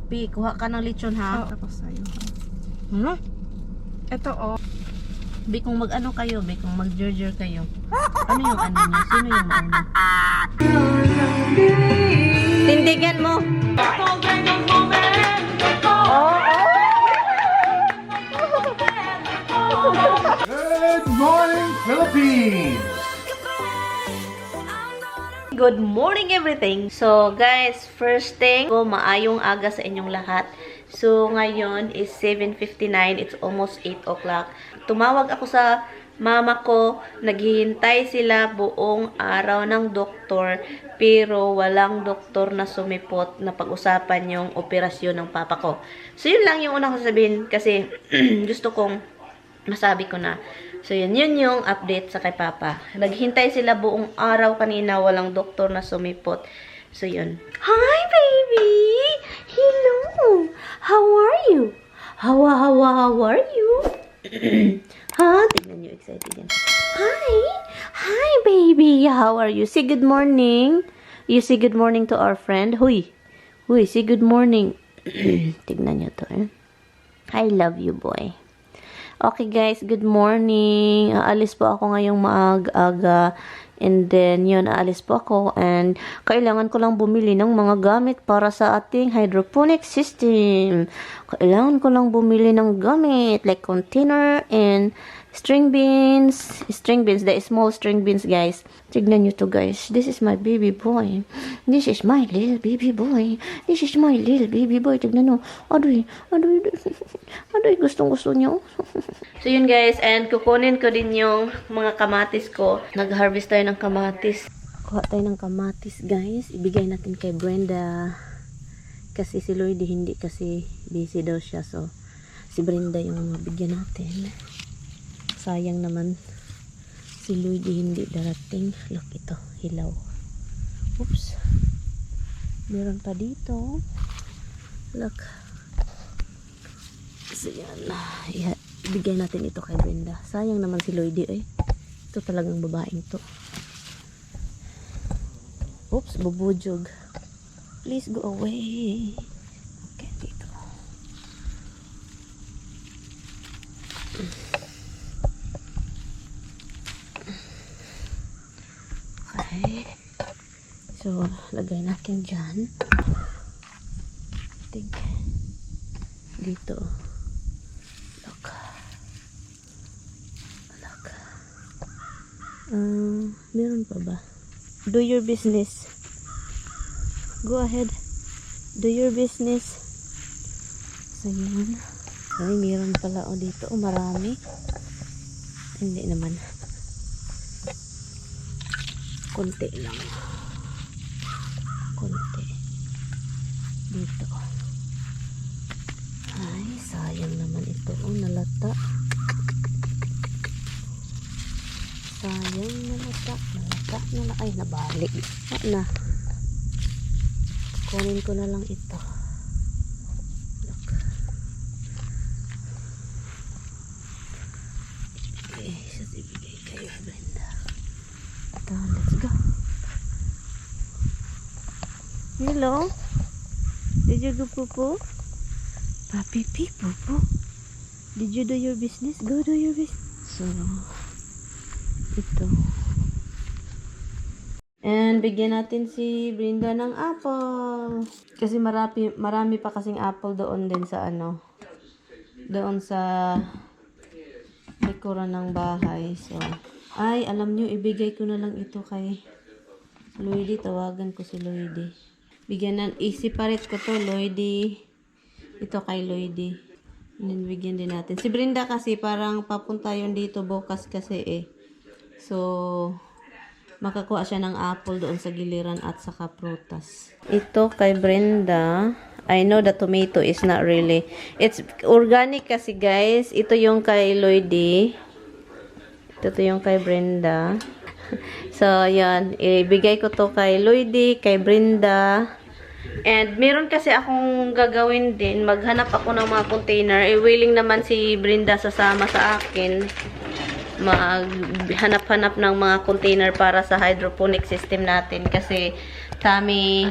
Pi, kuha ka ng lechon ha. Tapos sa'yo. Hmm? Ito oh. Bi, kung mag-ano kayo, bi, kung mag-jurger kayo. Ano yung ano niyo? Sino yung mauna? Tindigan mo! Good morning, Philippines! Good morning everything! So guys, first thing, maayong aga sa inyong lahat. So ngayon is 7:59, it's almost 8 o'clock. Tumawag ako sa mama ko, naghihintay sila buong araw ng doktor, pero walang doktor na sumipot na pag-usapan yung operasyon ng papa ko. So yun lang yung unang sasabihin kasi gusto kong masabi ko na. So, yun yung update sa kay Papa. Naghintay sila buong araw kanina, walang doktor na sumipot. So, yun. Hi, baby! Hello! How are you? How are you? Ha? Tignan nyo, excited yan. Hi! Hi, baby! How are you? Say good morning. You say good morning to our friend. Huy! Huy, say good morning. Tignan nyo to, eh. I love you, boy. Okay guys, good morning. Aalis po ako ngayong maaga. And then, yun, aalis po ako. And kailangan ko lang bumili ng mga gamit para sa ating hydroponic system. Kailangan ko lang bumili ng gamit. Like container and string beans. String beans, the small string beans guys. Tignan nyo to guys. This is my baby boy. This is my little baby boy. This is my little baby boy. Tignan nyo. Adoy, gustong-gusto nyo. So yun guys, and kukunin ko din yung mga kamatis ko. Nag-harvest tayo ng kamatis. Kuha tayo ng kamatis guys. Ibigay natin kay Brenda. Kasi si Lloyd hindi kasi busy daw siya. So si Brenda yung mabigyan natin. Sayang naman si Lloyd hindi darating. Look ito, hilaw. Oops. Meron pa dito. Look. So yan. Ibigay natin ito kay Brenda. Sayang naman si Lloyd eh. Ito talagang babaeng to. Oops, bubujog. Please go away. Okay, dito. Okay. So, lagay natin dyan. Think. Dito. Look. Look. Meron pa ba? Do your business. Go ahead. Do your business. So, yun. Ay, meron pala o dito. O, marami. Hindi naman. Konti lang. Konti. Dito. Ay, sayang naman ito. Oh, nalata. Sayang nalata. Ay, nabalik. Na. Kunin ko na lang ito. Look. Okay, sasibigay kayo, Brenda. Ito, let's go. Hello? Did you go poo-poo? Papi pee poo-poo? Did you do your business? Go do your business. So, ito. And bigyan natin si Brenda ng apple. Kasi marami pa kasing apple doon din sa ano. Doon sa likuran ng bahay. So, ay, alam nyo, ibigay ko na lang ito kay Lloydie. Tawagan ko si Lloydie. Bigyan na, i-separate ko to, Lloydie. Ito kay Lloydie. And then, bigyan din natin. Si Brenda kasi parang papunta yun dito bukas kasi eh. So, makakuha siya ng apple doon sa giliran at saka prutas. Ito kay Brenda. I know the tomato is not really. It's organic kasi guys. Ito yung kay Lloydie. Ito yung kay Brenda. So, yan. Ibigay ko to kay Lloydie, kay Brenda. And meron kasi akong gagawin din. Maghanap ako ng mga container. Willing naman si Brenda sasama sa akin. Maghanap-hanap ng mga container para sa hydroponic system natin. Kasi Tami,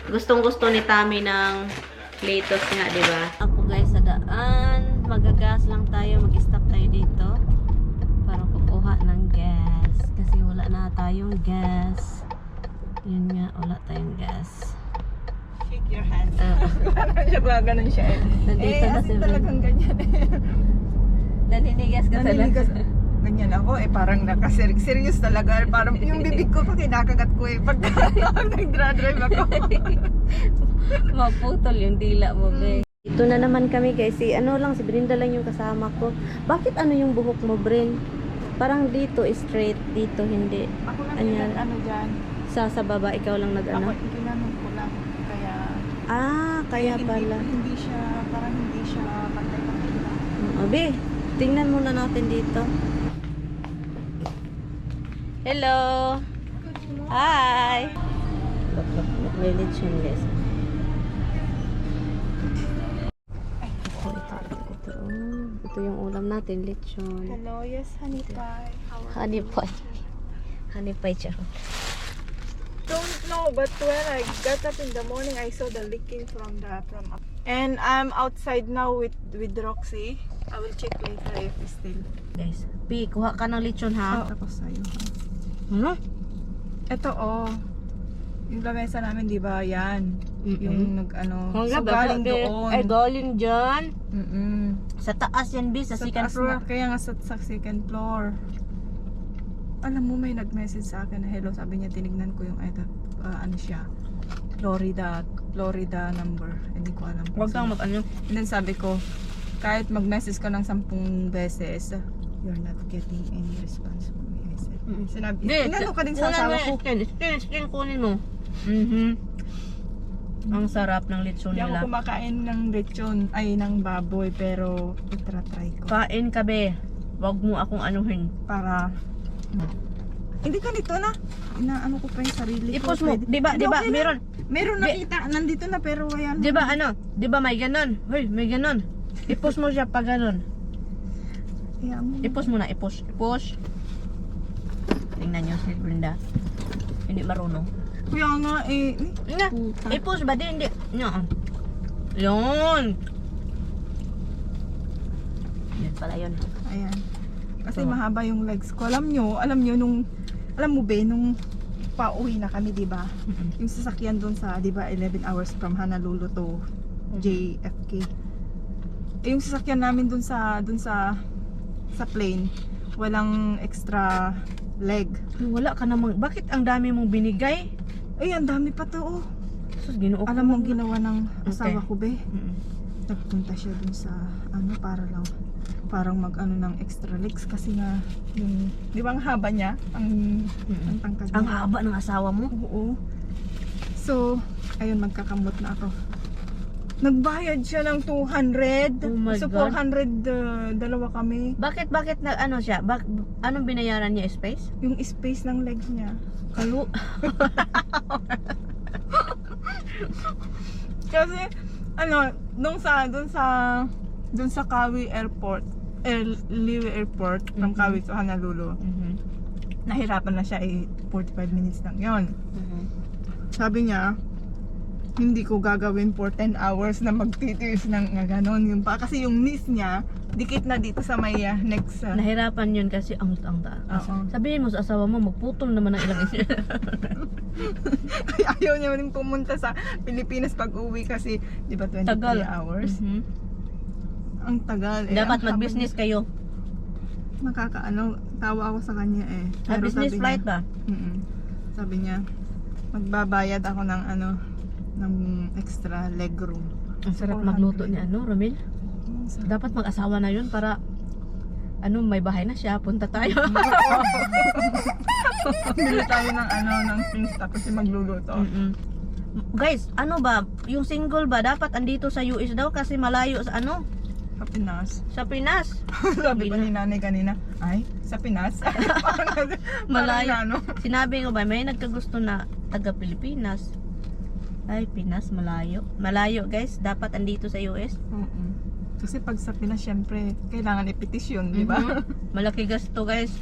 gustong-gusto ni Tami ng Litos nga, di ba? Ako guys, sa daan. Magagas lang tayo. Mag-stop tayo dito. Para kukuha ng gas. Kasi wala na tayong gas. Yun nga, wala tayong gas. Shake your hands. Parang siya ganun siya eh. Nandito na as si in talagang ganyan eh. Naninigas ka talaga. Ganyan ako eh, parang serious talaga. Parang yung bibig ko pa kinakagat ko eh. Pagka nag-drive ako. Maputol yung dila mo, be. Ito na naman kami guys. Si Brenda lang yung kasama ko. Bakit ano yung buhok mo, Brin? Parang dito straight, dito hindi. Ako lang Anya- yung ano dyan. Sa baba, ikaw lang nag-ano? Ako, ginanong ko lang. Kaya, Kaya pala. Hindi siya, parang hindi siya pantay-pantay lang. Be, tingnan muna natin dito. Hello! Hi! Look, may lechon guys. Ito. Ito yung ulam natin, lechon. Hello, yes, honey pie. Honey pie. Honey pie, charo. Don't know, but when I got up in the morning, I saw the leaking from up. And I'm outside now with Roxy. I will check later if it's still. Guys, Pi, kuha ka ng lechon ha. Tapos sa'yo. Ano? Ito yung lamesa namin, di ba? Yan. Yung nag-ano. So, galing doon. Ay, galing dyan. Sa taas yan, Bi, sa second taas floor. nga, kaya nga sa second floor. Alam mo, may nag-message sa akin na hello. Sabi niya, tinignan ko yung ano siya. Florida number. Hindi ko alam. Huwag kang mag-ano. And then sabi ko, kahit mag-message ka ng 10 beses, you're not getting any response from me. I said, sinabi, inano ka din sa asawa ko. Skin kunin mo. Ang sarap ng lechon Hindi ako nila. kumakain ng lechon, ay ng baboy, pero itra-try ko. Kain ka, Be. Huwag mo akong anuhin. Para, hindi ka nito na. Inaano ko pa yung sarili ko. Ipos mo. Pwede. Di ba, Hindi, okay meron. Meron nakita, nandito na pero ayan. Di ba may ganon? Hoy, may ganon. Ipos mo siya pa ganon. Kaya mo. Ipos mo na, ipos. Tingnan nyo si Brenda. Hindi marunong. Kaya nga eh. Nga, ipos ba? Hindi. Yun. Yun pala yun. Ayan. Kasi So, mahaba yung legs ko. Alam nyo alam mo be, nung pauwi na kami, di ba? Yung sasakyan doon sa, di ba, 11 hours from Honolulu to JFK. Eh, yung sasakyan namin doon sa plane, walang extra leg. Wala ka namang, bakit ang dami mong binigay? Ay, ang dami pa to, oh. Sus, Ginoo ko. Alam mo ang ginawa ng asawa Okay. ko, be? Mm. Nagpunta siya dun sa parang mag-ano ng extra legs kasi nga yung, di ba ang haba niya? Ang tangkad Ang niya. haba ng asawa mo. Oo. So, ayun, magkakamot na ako. Nagbayad siya ng 200. Oh my So, God. 400, dalawa kami. Bakit na ano siya? Anong binayaran niya, space? Yung space ng legs niya. Kalu. Kasi, ano, dun sa Kawi Airport, Liwe Airport, from Kawi to Honolulu, nahirapan na siya 45 minutes lang yon. Sabi niya, hindi ko gagawin for 10 hours na magtitiis ng ganon yung pa. Kasi yung knees niya, dikit na dito sa may next. Nahirapan yun kasi ang taas. Oo. Sabihin mo sa asawa mo, magputol naman ng ilang isa. Kaya ayaw niya rin pumunta sa Pilipinas pag uwi kasi, di ba, 23 Tagal. hours? Ang tagal. Dapat ang mag-business kayo. Tawa ako sa kanya eh. Pero Business sabi flight niya, ba? Sabi niya, magbabayad ako ng ng extra leg room. Ang sarap magluto ni Romel. Dapat mag-asawa na yun para may bahay na siya, punta tayo. Bili tayo ng things tapos magluluto. Guys, yung single ba dapat andito sa US daw kasi malayo sa Sa Pinas. sa Pinas. Sabi pa ni nanay kanina, ay, sa Pinas? Malayo. Parang Sinabi ko ba, may nagkagusto na taga Pilipinas. Ay, Pinas, malayo. Malayo guys, dapat andito sa US. Kasi pag sa Pinas, syempre, kailangan ipetisyon, di ba? Malaki gasto guys.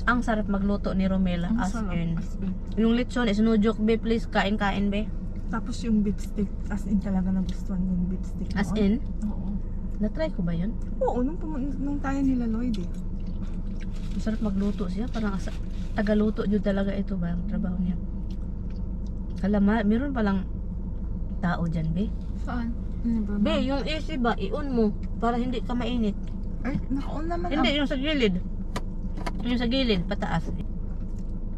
Ang sarap magluto ni Romela, Ang as sarap, in. as in. Yung lechon is no joke be, please, kain be. Tapos yung beef stick, as in talaga nagustuhan yung beef stick. As noon. in? Oo. Na-try ko ba yun? Oo, nung tayo nila Lloyd eh. Masarap magluto siya. Parang tagaluto yun talaga ito ba ang trabaho niya. Alam, meron palang tao dyan, be. Saan? Ano ba? Be, yung AC ba, i-on mo para hindi ka mainit. Ay, naka-on naman Hindi, ako. yung sa gilid. Yung sa gilid, pataas.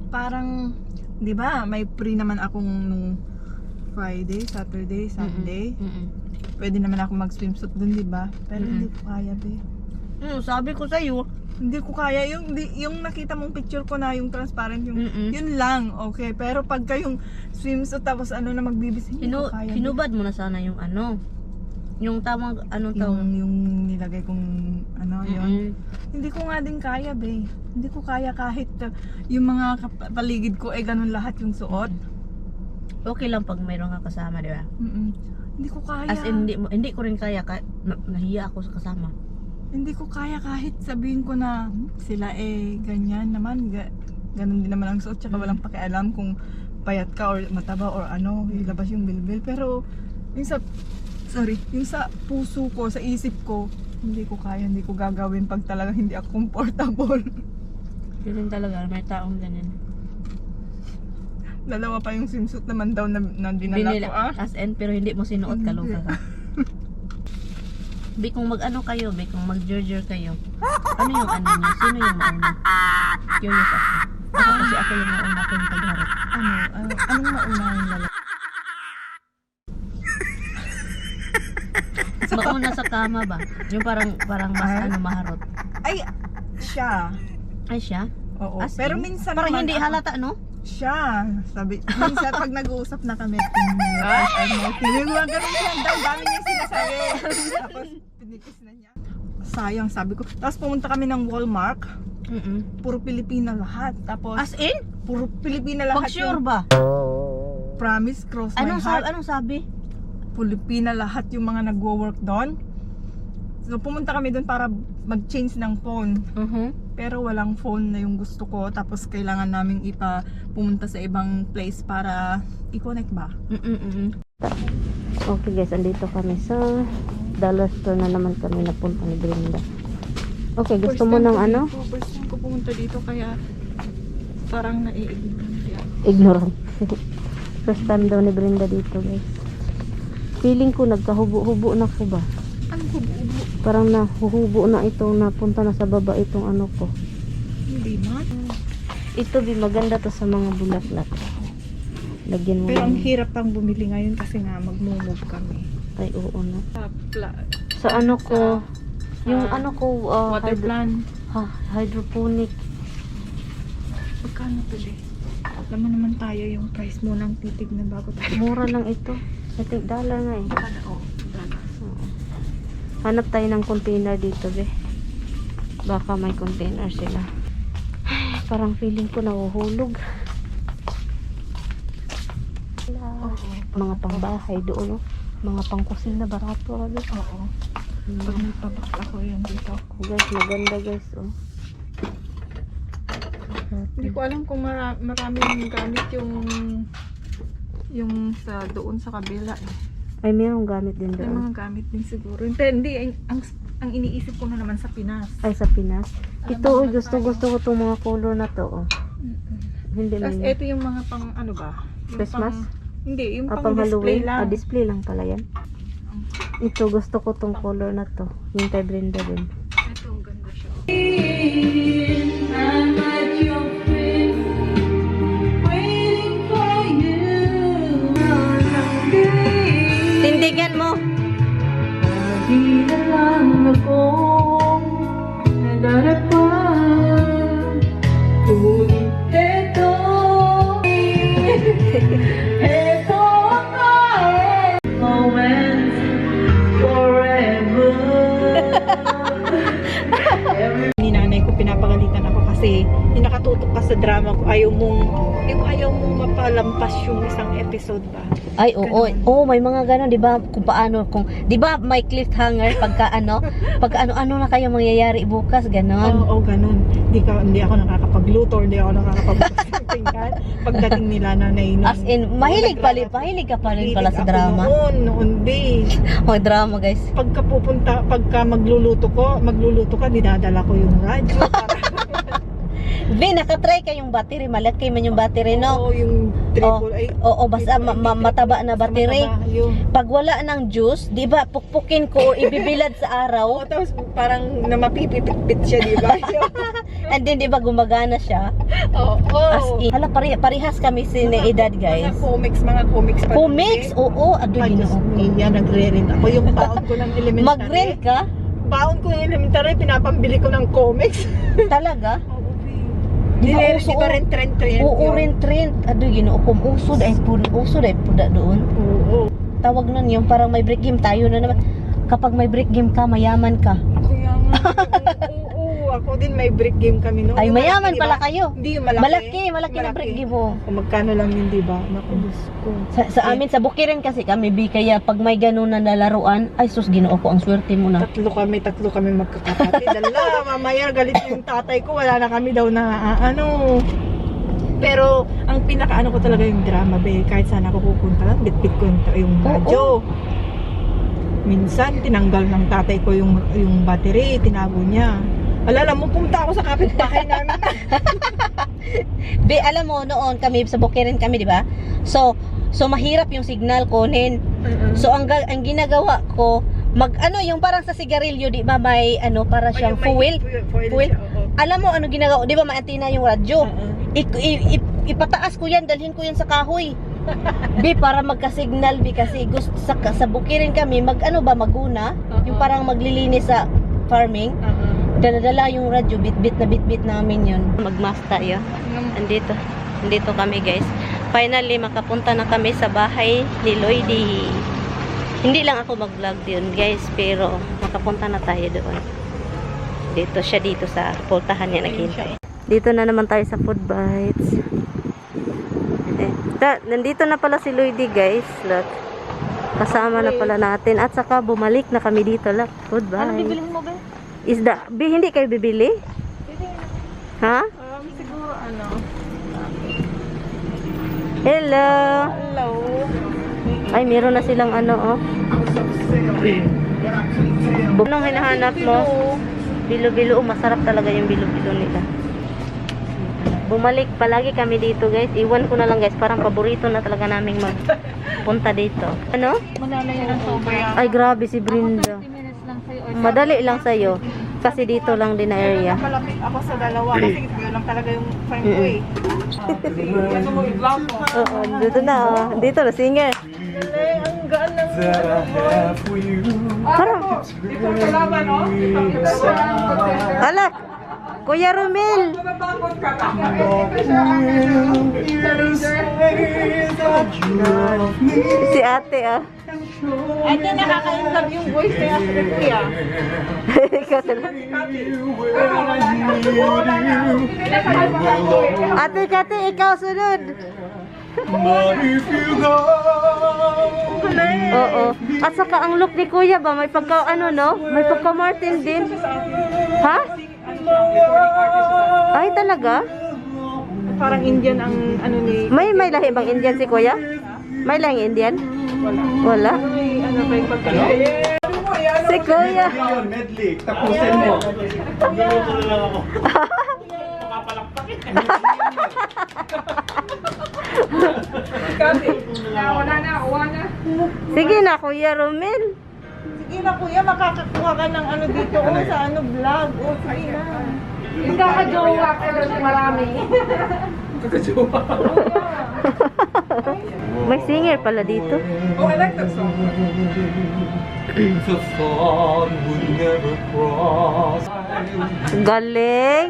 Parang, di ba, may free naman akong nung Friday, Saturday, Sunday. Mm-mm. Pwede naman ako mag-swimsuit dun, di ba? Pero Mm-mm. hindi ko kaya, be. Sabi ko sa'yo. Hindi ko kaya. Yung nakita mong picture ko na yung transparent, yung, Mm-mm. yun lang, okay. Pero pagka yung swimsuit, tapos ano na magbibis, hindi ko kaya. be. Hinubad mo na sana yung ano. Yung tamang, anong tawag? Yung nilagay kong ano, yun. Mm-mm. Hindi ko nga din kaya, be. Hindi ko kaya kahit yung mga paligid ko, ganun lahat yung suot. Okay lang pag mayroon ka kasama, di ba? Mm-mm. Hindi ko kaya. As in, hindi ko rin kaya, nahiya ako sa kasama. Hindi ko kaya kahit sabihin ko na sila ganyan naman, ganun din naman ang suot, tsaka walang pakialam kung payat ka or mataba or ano, ilabas yung bilbil. Pero yung sa puso ko, sa isip ko, hindi ko kaya, hindi ko gagawin pag talaga hindi ako comfortable. Yun talaga, may taong ganyan. Dalawa pa yung swimsuit naman daw na dinala ko As in, pero hindi mo sinuot, kaloka ka. Be, kung mag-ano kayo, be, kung mag-jurger kayo, ano yung ano niya? Sino yung mauna? Curious ako. Kasi ako yung mauna ko yung pagharap. Anong mauna yung lalaki? Mauna sa kama ba? Yung parang mas ano, maharot. Ay, siya. Ay siya? Oo. As Pero in? minsan Parang naman hindi halata, no? siya. Sabi, minsan pag nag-uusap na kami, tinigwan ganun siya. Ang dami niya sinasabi. Tapos, pinikis na niya. Sayang, sabi ko. Tapos pumunta kami ng Walmart. Puro Pilipina lahat. Tapos, As in? puro Pilipina lahat. Pag sure yung ba? Promise, cross my heart. Anong sabi? Pilipina lahat yung mga nagwo-work doon. So pumunta kami doon para mag-change ng phone. Pero walang phone na yung gusto ko. Tapos kailangan naming pumunta sa ibang place para i-connect ba? Okay guys, andito kami sa dollar store na naman kami napunta ni Brenda. Okay, gusto mo ng ano? First time ko pumunta dito kaya parang naiignorant siya. Ignorant. First time daw ni Brenda dito guys. Feeling ko nagkahubo-hubo na ko ba? Anong hubo-hubo? Parang nahuhubo na itong napunta na sa baba itong ano ko. Hindi man. Ito maganda to sa mga bulaklak. Lagyan mo. Pero ang ng- hirap pang bumili ngayon kasi nga mag-move kami. Ay, oo na. Sa Sa ano ko, yung sa ano ko, water plant. hydroponic. Magkano to eh? Alam mo naman tayo yung price mo ng titig na bago tayo. Mura lang ito. I think dollar nga eh. Oo. Oo. Hanap tayo ng container dito, be. Baka may container sila. Ay, parang feeling ko nahuhulog. Mga pangbahay doon, no? Mga pangkusina barato. Abi. Oo. Pag may pabox ako yun dito. Guys, maganda guys. Oh. Hindi ko alam kung maraming gamit yung sa doon sa kabila eh. Ay, mayroong gamit din May doon. mga gamit din siguro. Pero hindi, ang iniisip ko na naman sa Pinas. Ay, sa Pinas. Alam Ito, mo oh, naman gusto ko itong mga color na to. Oh. Hindi na Tapos yun. ito yung mga pang ano ba? Yung Christmas? Hindi, yung Ah, pang pang display Halloween? lang. Display lang pala yan. Ito, gusto ko tong color na to. Yung kay Brenda din. Ito, ang ganda siya. Tindigan mo! Di na lang akong nagarapan. Ngunit eto, eto ang moment forever. Ni nanay ko pinapagalitan ako kasi yung nakatutok ka sa drama ko, ayaw mong nakalampas yung isang episode ba? Ay, oo. Oo, may mga gano'n, di ba? Kung paano, di ba may cliffhanger pagka ano na kayo mangyayari bukas, gano'n. Oo, ganun. Hindi ako nakakapagluto, hindi ako nakakapag-tingkan. Pagdating nila na nainom. As in, mahilig ka pa rin pala sa drama. Noon, be. Oh, drama, guys. Pagka magluluto ka, dinadala ko yung radyo. Be, nakatry kayong battery, malaki man yung battery, no? Oo, yung triple A. Oo, basta mataba na battery. Mataba, yun. Pag wala ng juice, di ba, pukpukin ko o ibibilad sa araw. Oo, tapos parang namapipipit siya, di ba? And then, di ba, gumagana siya. Oo. As in, hala, parehas kami edad, guys. Mga comics pa. Comics? Oo, ado, ginoo. Yan, nagre-rent ako. Yung baon ko ng elementary. Mag-rent ka? Baon ko ng elementary, pinapambili ko ng comics. Talaga? Di Uso, ba rin trend? Oo, rent. Ado, ginoo, usod ay puda doon. Oo. Tawag nun yung parang may break game tayo na naman. Kapag may break game ka, mayaman ka. Kaya nga. Oo, ako din may break game kami noon. Ay, Yung mayaman malaki, pala diba? kayo. Hindi, yung malaki. Malaki na break game mo. Kung magkano lang yun, di ba? Naku, Diyos ko. Sa amin, sa Bukirin kasi kami, kaya pag may ganun na nalaruan, ay sus, ginoo ko, ang swerte mo na. Tatlo kami magkakapatid. Dala, mamaya galit yung tatay ko. Wala na kami daw na Pero, ang pinakaano ko talaga yung drama, be. Kahit saan ako pupunta lang, bitbit ko yung radyo. Minsan, tinanggal ng tatay ko yung battery, tinago niya. Alala mo, pumunta ako sa kapitbahay namin. Be, alam mo, noon kami, sa Bukirin kami, di ba? So mahirap yung signal kunin. So, ang ginagawa ko, yung parang sa sigarilyo, di ba, may, para siyang fuel. Alam mo, ano ginagawa, di ba, may antenna yung radyo. Ipataas ko yan, dalhin ko yan sa kahoy. Be, para magka-signal, be, kasi gusto sa Bukirin kami, maguna, yung parang maglilinis sa farming. Dala-dala yung radyo, bit-bit namin yun. Mag-mask tayo. Andito kami, guys. Finally, makapunta na kami sa bahay ni Lloydie. Hindi lang ako mag-vlog yun, guys, pero makapunta na tayo doon. Dito sa pultahan niya naghintay. Dito na naman tayo sa Food Bites. Nandito na pala si Lloydie, guys. Look. Kasama na pala natin. At saka bumalik na kami dito. Look, Food Bites. Ano bibilin mo, be? Isda. Hindi kayo bibili? Ha? Siguro, Hello. Hello. Ay, meron na silang oh. Anong hinahanap mo? Bilo-bilo. Masarap talaga yung bilo-bilo nila. Bumalik palagi kami dito, guys. Iwan ko na lang, guys. Parang paborito na talaga naming magpunta dito. Ano? Manala yan ang sobra. Ay, grabe si Brenda. Madali lang sa'yo. Kasi dito lang din na area. Malapit ako sa dalawa kasi yun lang talaga yung friend ko eh. Oo, dito na. Dito na, singer. Ang gaan ng Parang, alak! Kuya Romel! Si ate, Ate, nakaka-inlove yung voice niya sa kuya. Ikaw talaga. Ate Kati, ikaw sunod. Oo. At saka ang look ni Kuya ba, may pagka no? May pagka Martin din. Ha? Ay, talaga? Parang Indian ang ni... May lahi bang Indian si Kuya? May lahing Indian? Wala. Ano ba yung pagka... Si Kuya. Medley, tapusin mo. Sige na, Kuya Romel. Sige na kuya, makakakuha ka ng dito sa vlog. Sige na. Magkakajowa ka doon marami. May singer pala dito. Oh, I like that song. The thought would never cross. Galing.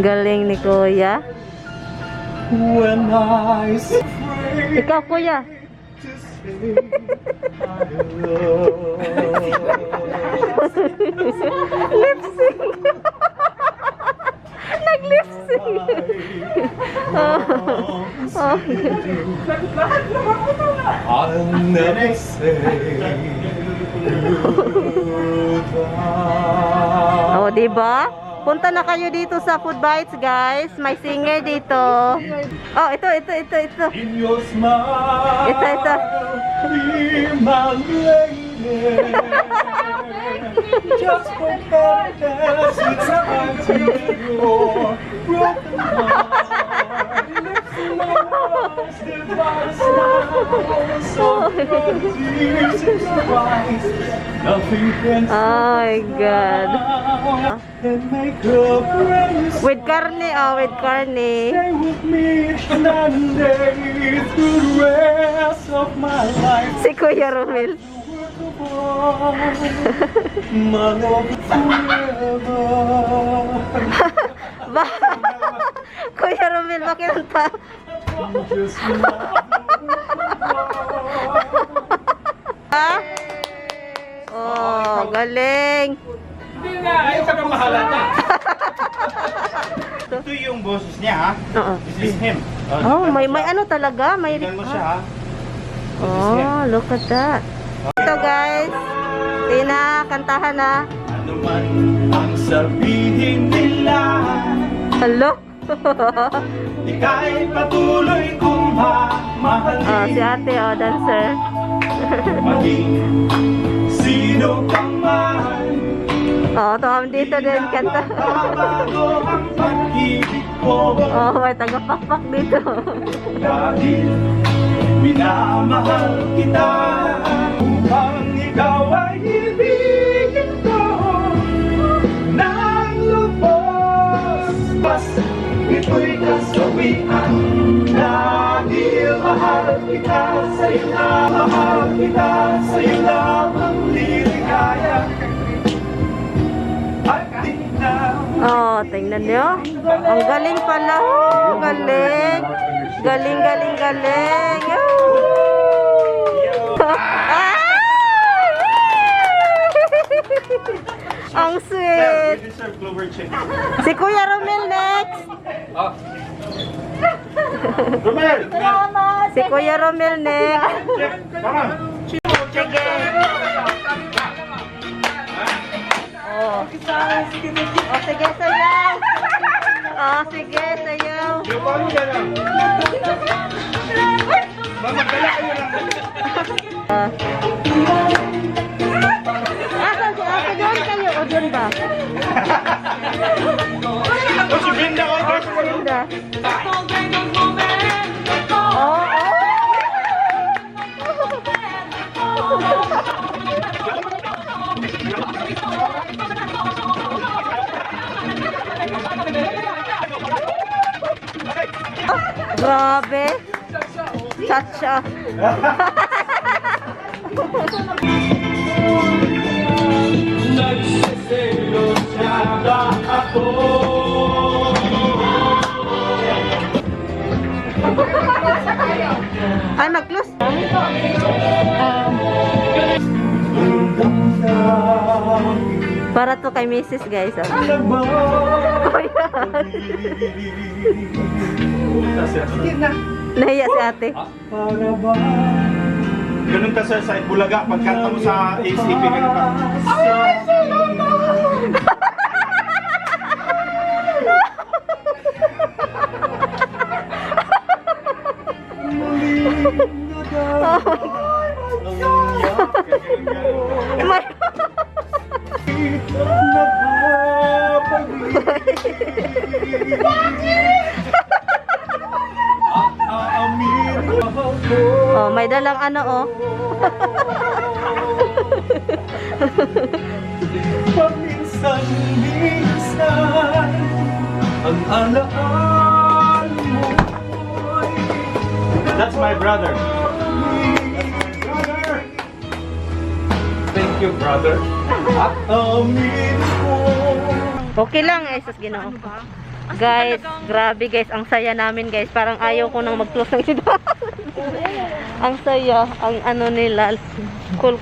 Galing ni Kuya. When I say Ikaw, Kuya. Lip sync. lip sync. I'll never say goodbye. Oh, diba? Punta na kayo dito sa Food Bites, guys. May singer dito. Oh, ito. In your smile, Ito. be my lady. Just for paradise, it's time to your broken heart. Lips in my arms, divine smile, so good, tears in your eyes. Nothing can Oh my God. and make a brand new With carne, oh, with carne. Stay with me night and day through the rest of my life. Si Kuya Romel. My love forever. Ba? Kuya Romel, makinanta. Just love Ha? Oh, galing. Hindi nga, ayaw ka nang mahalata. Ito yung boses niya ha. Oo. This is him. Oh, may ano talaga? May Tingnan mo siya ha. Oh, look at that. Ito guys. Tina, kantahan na. Ano man ang sabihin nila, Hello? ika'y patuloy kong Oh, mamahalin. si ate, oh, dancer. Maging sino kang man, Oh, tumam dito din kanta. bago ang pag-ibig ko. Oh, may tagapakpak dito. Dahil minamahal kita, upang ikaw ay ibigin ko ng lubos. Mas ito'y kasawian, dahil mahal kita, sa'yo na mahal kita, sa'yo lamang liligaya. At tingnan Oh, tingnan niyo. Ang galing pala. Oh, galing. Galing. Ah! Ang sweet. We deserve Clover chicken. Si Kuya Romel next. Romel! Si Kuya Romel next. Come on! Sige. Oh. Oh, sige, sayaw. Oh, sige, sayaw. Yung paano yan lang? Mamagdala kayo lang. Asan si ate doon kayo? O doon ba? O si Brenda ko. Linda. Oh, grabe. Chacha. nagsiselo siya ako. Ay, mag-close. Para to kay Mrs. guys. Oh. Kuya. Nahiya si ate. Para ba Ganun ka sa Bulaga. Pagkanta mo sa ACP, ganun ka. My Oh, may dalang ano oh. Paminsan-minsan ang alaan mo'y That's my brother. Thank you, brother. At amin ko. Okay lang eh, sus Ginoo. Guys, grabe guys, ang saya namin guys. Parang ayaw ko nang mag-close ng sila. Ang saya, ang ano nila. Cool.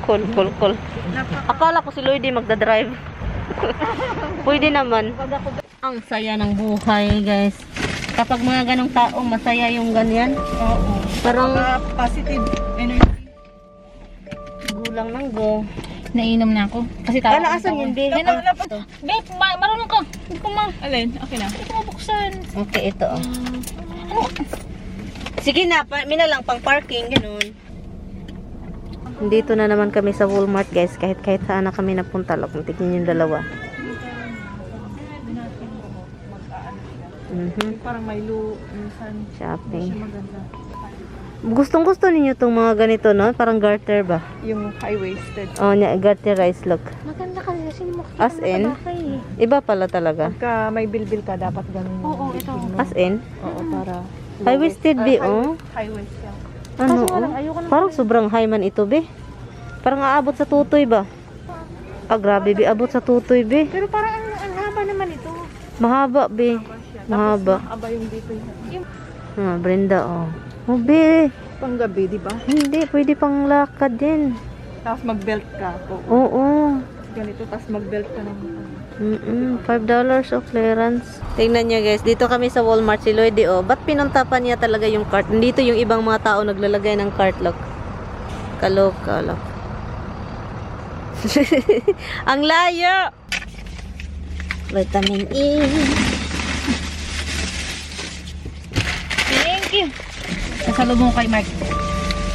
Akala ko si Lloydie magdadrive. Pwede naman. Ang saya ng buhay, guys. Kapag mga ganong tao, masaya yung ganyan. Oo. Parang Positive energy. gulang ng go. Nainom na ako. Kasi tawa. Kala asan yun, Be? Babe, marunong ka. Hindi ko Alin? Okay na. hindi ko mabuksan. Okay, ito. Sige na, mina lang pang parking, ganun. Dito na naman kami sa Walmart, guys. Kahit saan na kami napunta. Kung tignan yung dalawa. Parang may minsan. Shopping. Maganda. Gustong-gusto ninyo itong mga ganito, no? Parang garter ba? Yung high-waisted. Oh, garterized look. Maganda kasi kasi mo As in? Iba pala talaga. Pagka may bilbil ka, dapat ganun. Oo, ito. As in? Oo, para... High-waisted, Be, oh. High-waist yan. Ano, oh? Parang sobrang high man ito, Be. Parang aabot sa tutoy ba? Ah, grabe, Be. Abot sa tutoy, Be. Pero parang ang haba naman ito. Mahaba, Be. Mahaba. Aba yung dito yung... Ah, Brenda, oh. Oh, Be. Panggabi, di ba? Hindi, pwede pang lakad din. Tapos mag-belt ka. Oo. Ganito, tapos mag-belt ka ng... $5 of clearance. Tingnan nyo, guys. Dito kami sa Walmart. Si Lloydie, oh. Ba't pinunta pa niya talaga yung cart? Dito yung ibang mga tao naglalagay ng cart lock. Kaloka, lock. Ang layo! Vitamin E. Thank you. Nasalubong kay Mark.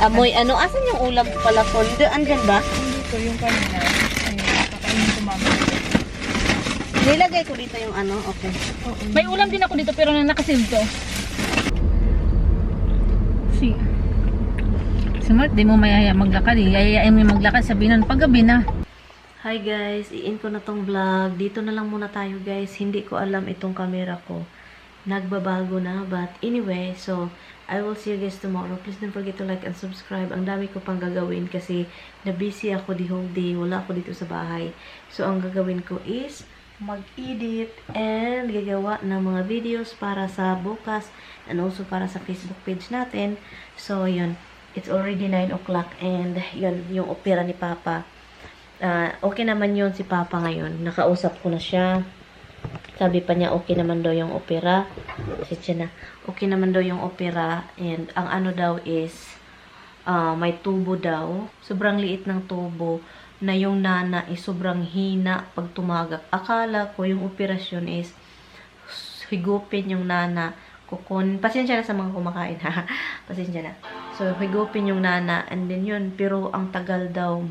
Amoy, ano? Asan yung ulam pala ko? Andyan ba? Dito yung kanina. Ayun, kakainin ko mama. Nilagay ko dito yung ano. Okay. May ulam din ako dito pero nakasave to. Si Mark, di mo mayaya maglakad eh. Yayayain mo yung maglakad, sabihin nun, paggabi na. Hi guys, i-in ko na tong vlog. Dito na lang muna tayo guys. Hindi ko alam itong camera ko. Nagbabago na. But anyway, so I will see you guys tomorrow. Please don't forget to like and subscribe. Ang dami ko pang gagawin kasi na-busy ako the whole day. Wala ako dito sa bahay. So ang gagawin ko is mag-edit and gagawa ng mga videos para sa bukas and also para sa Facebook page natin. So yun, it's already 9 o'clock and yun, yung opera ni Papa. Okay naman yun si Papa ngayon. Nakausap ko na siya. Sabi pa niya okay naman daw yung opera. Sitya na. Okay naman daw yung opera and ang ano daw is may tubo daw. Sobrang liit ng tubo na yung nana is sobrang hina pag tumagak. Akala ko yung operasyon is higupin yung nana. Pasensya na sa mga kumakain ha. Pasensya na. So higupin yung nana and then yun. Pero ang tagal daw,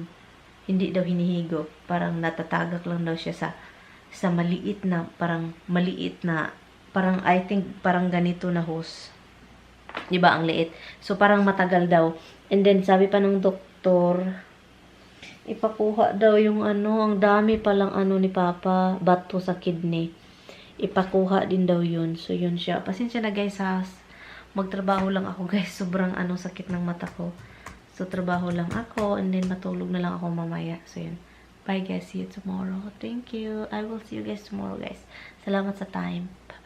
hindi daw hinihigop. Parang natatagak lang daw siya sa maliit na, parang I think parang ganito na hose. Diba ang liit? So parang matagal daw. And then sabi pa ng doktor, ipakuha daw yung ano, ang dami palang ano ni Papa, bato sa kidney. Ipakuha din daw yun. So yun siya. Pasensya na guys ha. Magtrabaho lang ako guys. Sobrang ano, sakit ng mata ko. So trabaho lang ako and then matulog na lang ako mamaya. So yun. Bye guys. See you tomorrow. Thank you. I will see you guys tomorrow guys. Salamat sa time. Bye.